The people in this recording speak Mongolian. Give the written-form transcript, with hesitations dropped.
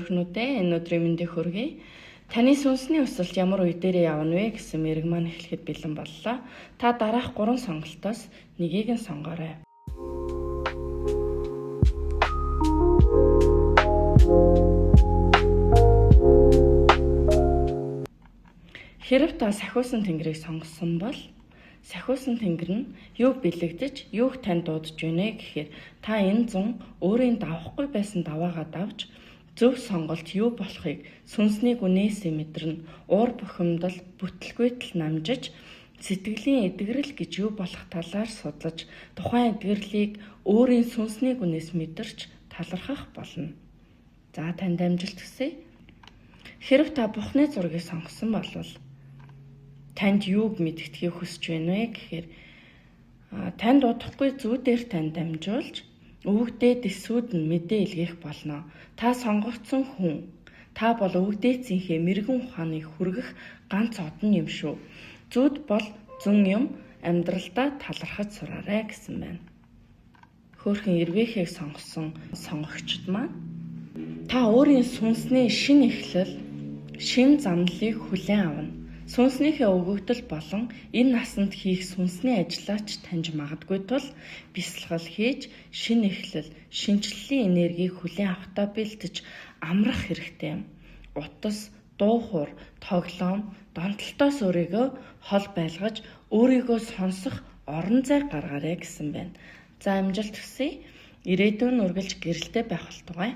Хөөрхнүүдээ, энэ өдрийн мэндийг хүргэе. Таны сүнсний өсөлт ямар үе дээрээ явна вэ гэсэн мэрэг маань эхлэхэд бэлэн боллоо. Та дараах 3 сонголтоос нэгийг нь сонгоорой. Хэрв та сахиусан тэнгэрийг сонгосон бол сахиусан тэнгэр нь юуг бэлэгдэж, юуг танд дуудаж байна гэхээр та энэ зун өөрийн давахгүй байсан даваагаа давж зөв сонголт юу болохыг сүнсний гүнээсээ мэдэрнэ. Уур бухимдал, бүтлгүйтэл намжиж, сэтгэлийн эдгэрэл гэж юу болох талаар судлаж, тухайн эдгэрлийг өөрийн сүнсний гүнээс мэдэрч талархах болно. За, танд амжилт хүсье. Хэрв та Бурхны зургийг сонгосон бол танд юуг мэдгэдгийг хүсэж байна вэ гэхээр танд удахгүй зүүдээр танд дамжуулж өвөгдөө дэсүүд нь мэдээ илгээх болно. Та сонгогдсон хүн. Та бол өвөгдөөцийнхээ мэрэгэн ухааныг хүргэх ганц одон юм шүү. Зүуд бол зөн юм амьдралдаа талархаж сураарай гэсэн байна. Хөөхөн эрвээхийг сонгосон сонгогчд маань та өөрийн сүнсний шин эхлэл, шин замналыг хүлээн авна. Сүнснийхээ өгөгдөл болон энэ насанд хийх сүнсний ажлаач таньж магадгүй тул бясалгал хийж, шин эхлэл, шинчлэлийн энергийг хүлээн авахтаа бэлтэж амрах хэрэгтэй юм. Утас, дуу хуур, тоглоом, донтолтоос өөрийгөө хол байлгаж, өөрийгөө сонсох орон зай гаргаарай гэсэн байна. За, амжилт хүсье. Ирээдүйн үргэлж гэрэлтэй байх болтугай.